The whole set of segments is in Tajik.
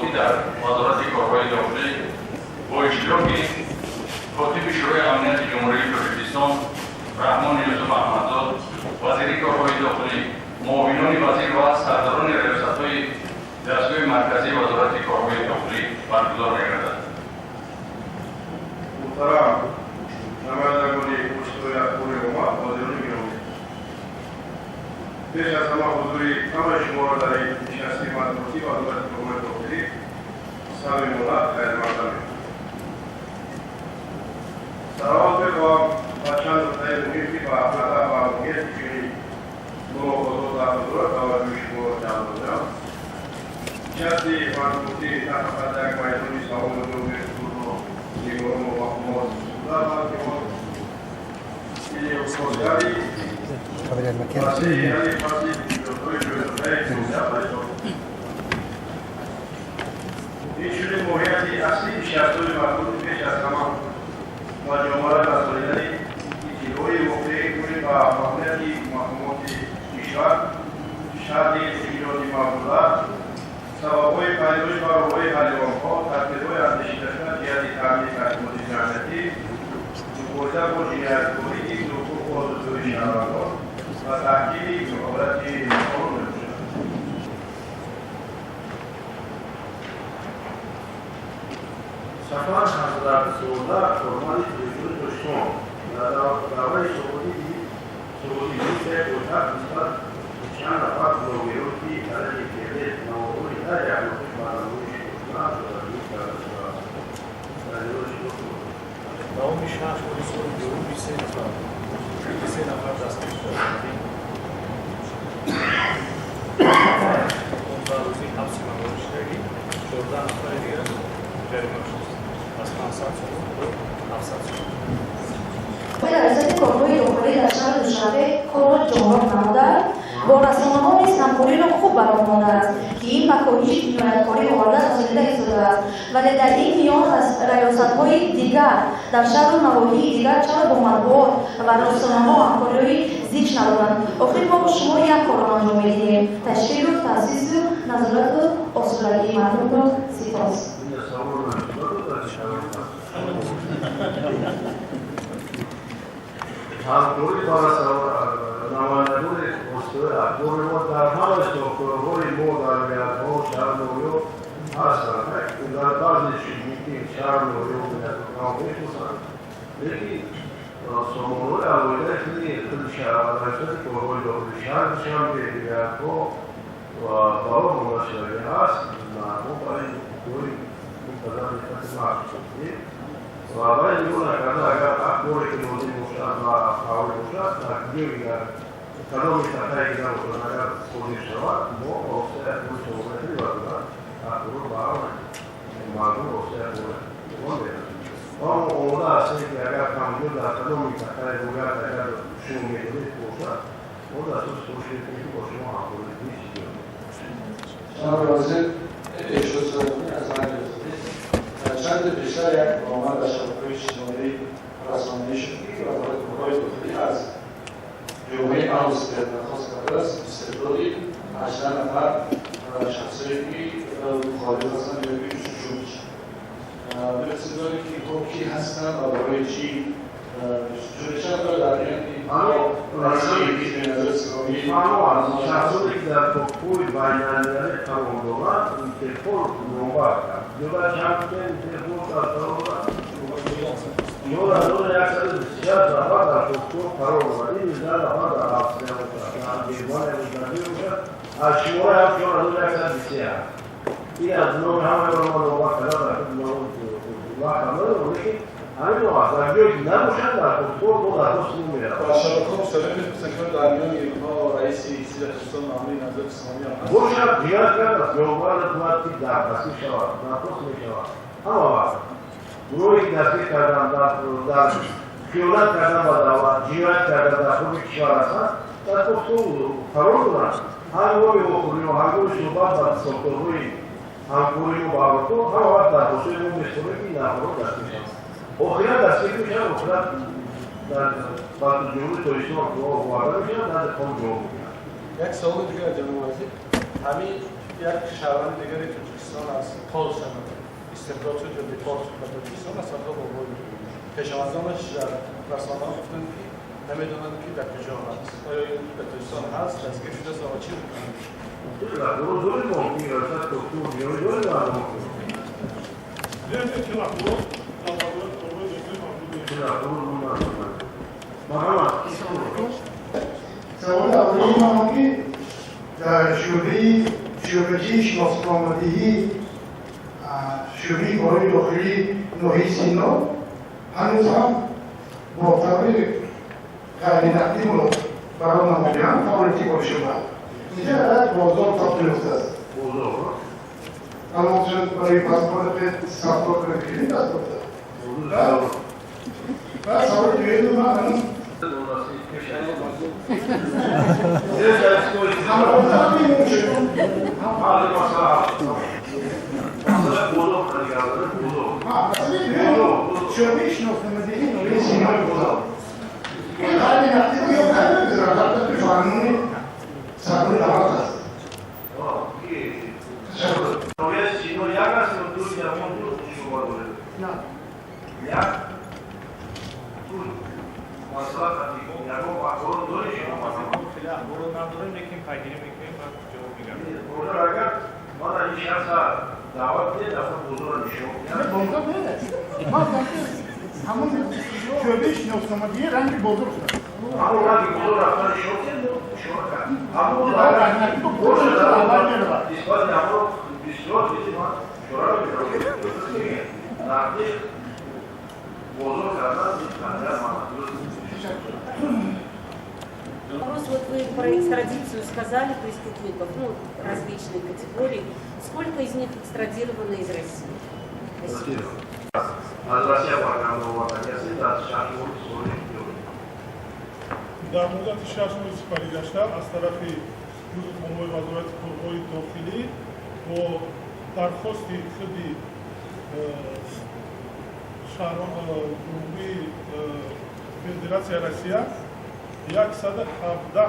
Матбуотӣ дар Вазорати корҳои дохилӣ бо иштироки котиби Шӯрои амнияти Ҷумҳурии Тоҷикистон Раҳмон Юсуф Аҳмадзод, вазири корҳои дохилӣ, муовинони вазир ва сардорони риёсатҳои дастгоҳи марказии Вазорати корҳои дохилӣ баргузор мегардад. Муҳтарам намояндагони воситаҳои ахбори омма, ҳозирони гиромӣ, пеш аз ҳама ҳузури ҳамаи шуморо дар ин нишасти матбуотии Вазорати корҳои дохилӣ самимона хайрмақдам мекунам. Сараввал мехоҳам ба чанд нуктаи муҳим, ки ба ҳадаф ва моҳияти чунин мулоқотҳо тааллуқ дорад, таваҷҷӯҳи шуморо ҷалб намоям. Нишасти матбуотӣ на фақат як майдони саволу ҷавоби рӯзноманигорон ва мақомот буда, балки он инъикосгари васеи ҳалли фасли мушкилотҳои ҷойдодаи ҷомеа ба ҳисоб. Инчунин моҳияти аслии нишастҳои матбуотӣ пеш аз ҳама ба ҷомеа расонидани иттилои воқеӣ оид ба фаъолияти мақомоти кишвар, шарҳи мушкилоти мавҷуда, сабабҳои пайдоиш ва роҳҳои ҳалли онҳо, тадбирҳои андешидашуда ҷиҳати таъмини тартиботи ҷамъиятӣ, мубориза бо ҷинояткорӣ, ҳифзи ҳуқуқу озодиҳои шаҳрвандон ва таҳкими ҳолати қонун мебошад. Сафар Ҳазратзода, корманди телевизиони Тоҷикистон, дар давраи собиқи милитсияи пойтахт нисбат чанд нафар блогерон, ки тариқи интернет наворҳои ғайриахлоқӣ ба намоиш гузоштаанд, чорабинӣ карда шудааст. Дар ин чӣ Давоми 6 моҳи соли ҷорӣ 23 нафар дастгир шуданд. 15 рӯзи ҳабси маъмурӣ шудагӣ, 14 нафари дигар ҷарима шуд аз 500 сомон то 700 сомон. Раёсати корҳои дохилӣ дар шаҳри Душанбе корро ҷонроҳ намуда, бо расонаҳо низ ҳамкориро хуб ба роҳ мондааст, ки ин ба коҳиши ҷинояткорӣ оварда расонида истодааст. Вале дар ин миён раёсатҳои дигар дар шаҳру навоҳии дигар чаро бо матбуот ва расонаҳо ҳамкориҳои зич надоранд? Охир мо бо шумо як корро анҷом медиҳем: ташкилу таъсису назорату осудагии мардумро. Сипос. Инҷа савол нашуда. Ҳамкорӣ бо намояндагони воситаҳои ахбори мо дар ҳамаи сохторҳои мо дар вилоятҳо, шаҳр, ноҳиё ҳастанд. Дар баъзе мумкин шаҳр, ноҳиё, вилоятҳо мешиносанд, лекин сомонаҳои алоҳидаи худи раёсати корҳои дохили шаҳри Душанбе, вилоятҳо ва ба роҳ монда шудагӣ ҳаст. Мо барои ҳукуқҳои мунтазам диққати махсус ва барои нигоҳ накарда, агар ахборе ки лозим бошад ва фаврӣ бошад, дар ҷои дигар, кадом минтақаи дигар бошад, агар содир шавад, мо воситаи ахбори сомонаи вазорат ахборро ба ҳама мардум воситаи ахбори мерасонем ва мо омода ҳастем, ки агар камҷо дар кадом минтақаи вилоят, агар шумо медонед, бошад, мо дар асоси кӯшиш мекунем, ки бо шумо ҳамкорӣ зиёд. Ҷаноби вазир, Иршод Содиқӣ аз Радио Озодӣ. Чанде пештар як нома дар шабакаҳои иҷтимоӣ расонаӣ шуд, ки Вазорати корҳои дохилӣ аз ҷомеаи Австрия дархост кардааст истирдоди 18 нафар шахсое, ки мухолиф ҳастанд ё ки ҷустуҷӯ мешаванд. Мехостем, ки инҳо кӣ ҳастанд ва барои чӣ ҷустуҷӯ мешаванд ва дар миёни раиси Ҳизби Наҳзати Исломӣ Маълум аст, шахсоне ки дар кофҳои байналмилалӣ қарор доранд, Интерпол номбар кард. Зиёда чанд Интерпол дар қарор дорад? 4126 нафар дар кофҳо қарор дорад. Ин 19 нафар дар Австрия бошад, дар Германия бошад, бошад, аз шумораи ҳам 4121. Ин аз номи ҳамаи мо номбар карда, дар вақт надорам, лекин ҳамин аст. Дар ҷое ки набошад, дар кофҳо мо дархост намеравад. Ва шабакаҳо мустақим мепурсанд, ки дар миёни инҳо раиси Ҳизби Тоҷикистон Маъмурии Наҳзати Исломӣ ҳам ҳаст. Бошад, ҷиҳат кардааст, ҷавобгар бояд ки дастгир шавад, дархост мешавад ҳама вақт. Гурӯҳе ки дастгир кардан, дар хиёнат кардан ба давлат, ҷиноят кардан дар худи кишвар ҳастанд, дар кофҳо қарор доранд. Ҳангоми вохӯриҳо, ҳангоми суҳбат ба сохторҳои ҳамкории мо ба Аврупо, ҳама вақт дархостҳои мо месупорем, ки ин нафарҳо дастгир шаванд. Охиран дастгир мешаванд, охиран дар ба Ҷумҳурии Тоҷикистон оварда мешаванд, назди қонун ҷавоб мекунанд. Як саволи дигар, ҷаноби вазир. Ҳамин Як шаҳрванди дигари Тоҷикистон аз Полша истирдод шуд ё депорт шуд ба Тоҷикистон аз Сардор Бобоев. Хешовандонаш дар расонаҳо гуфтанд, ки намедонанд, ки дар куҷо ҳаст. Оё ин дар Тоҷикистон ҳаст, дастгир шудааст ва чӣ мекунанд? Саволи аввалии ман он ки дар шӯъбаи шиносномадиҳӣ, шӯъбаи корҳои дохилии ноҳияи Сино ҳанӯз ҳам бо таври ғайринақдӣ баро намоян фаъолияти кори шӯъба. Инҷа як бозор табдил ёфтааст. Алон шуд барои паспорт сабт кунед, паспорт. Ва саволи дуюми ман ҳанӯз шӯъбаи шиносномадиҳии ноҳияи Синои бозор ғайринақдӣ ё ғайр фармони сардори давлат аст. Хеле ахборот надорем, лекин пайгирӣ мекунем ва ҷавоб мегардем. Ҳамон шӯъбаи шиносномадиҳӣ ранги бозор шудааст. Вопрос, вот вы про экстрадицию сказали преступников, ну, различных категорий. Сколько из них экстрадировано из России? Спасибо. Дар муддати 6 моҳи сипаригашта аз тарафи ҷузъхонаҳои Вазорати корҳои дохилӣ бо дархости худи Ҷумҳурии Федератсияи Россия 117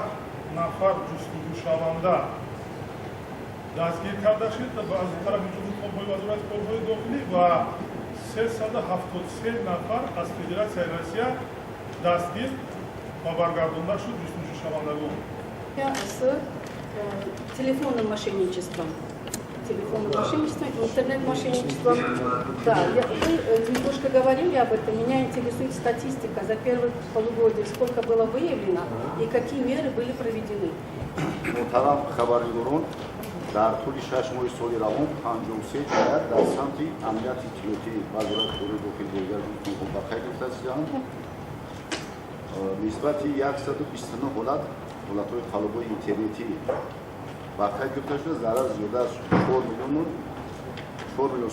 нафар ҷустуҷӯшаванда дастгир карда шуд аз тарафи ҷузъхонаҳои Вазорати корҳои дохилӣ ва 373 нафар аз Федератсияи Россия дастгир ва баргардонда шуд ҷустуҷӯшавандагон. С телефонным мошенничеством. Телефонным мошенничеством, интернет-мошенничеством. Да, вы немножко говорили об этом. Меня интересует статистика за первое полугодие, сколько было выявлено и какие меры были проведены. Муҳтарам хабарнигорон, дар тӯли 6 моҳи соли равон 53 ҷиноят дар самти амнияти иттилоотии Вазорати корҳои дохилӣ бо дигар ҷузъхонаҳо ба қайд гирифта шудаанд. Нисбати 129 ҳолат, ҳолатҳои қаллобҳои интернетӣ ба қайд гирифта шуда, зарар зиёда аз 4 миллион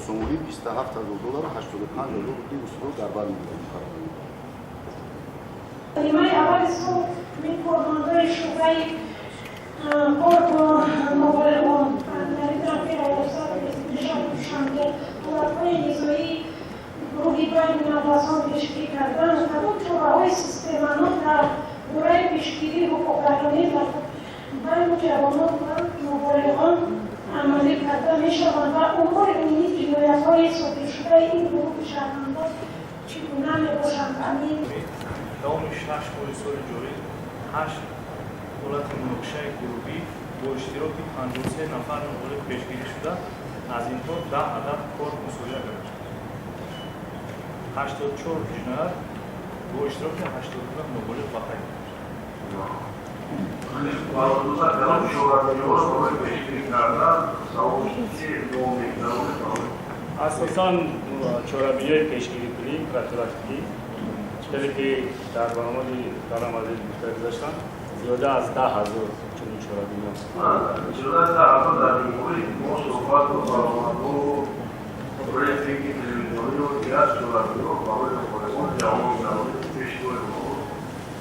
сомонӣ, 27 ҳазор доллару 85 ҳазор рубли русиро дар бар мегирад. Нимаи аввали сол кормандои шӯъбаи кор бо ноболиғон дар тарафи шаҳри Душанбе ҳолатҳои низоии гурӯҳи байни наврасон пешгирӣ кардан, кадом чораҳои системанок дар бораи пешгирии ҳуқуқвайронӣ дар байни ҷавонон ва ноболиғон амалӣ карда мешаванд ва омори умумии ҷиноятҳои содиршудаи ин гурӯҳи шаҳрвандон чӣ гуна мебошанд? Давоми 6 моҳи соли ҷорӣ ҳашт ҳолати муноқишаи гурӯҳӣ бо иштироки 53 нафар ноболиғ пешгирӣ шуда, аз инҳо 10 адад корт мусодира карда шуд. 84 ҷиноят бо иштироки 82 ноболиғ ба қайд гирифта Шуд. Асосан чорабиниҳои пешгирикунӣ, профилактикӣ, хеле ки дар баромади даромади гуфта гузаштанд, зиёда аз 10 000 чунин чорабиниҳо. Зиёда аз 10 000. Дар ҷумҳурӣ мо суҳбат бо баромадҳо, брифинги телевизионию дигар чорабиниҳо барои ноболиғон, ҷавонон, пешгоҳи онҳо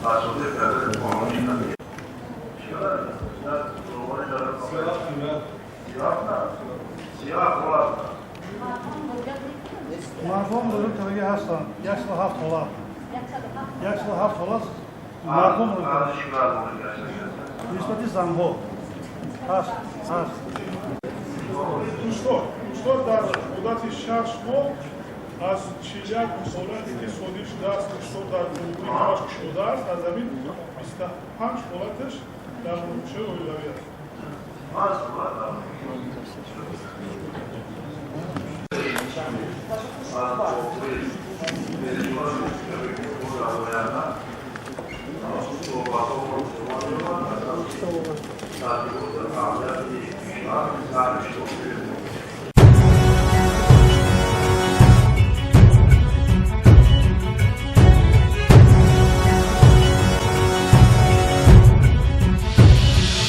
аз содир кардани қонунӣ. 37 ҳолат. Мардон бузург кардагӣ ҳастанд, 107 ҳолат, 107 ҳолат мардон, нисбати занҳо ҳаст. Куштор дар муддати 6 моҳ аз 41 ҳолате ки содир шудааст, куштор дар ҷумҳурӣ ҳамаш кушодааст, аз ҳамин 25 ҳолаташ дар муноқишаи оилавӣ аст.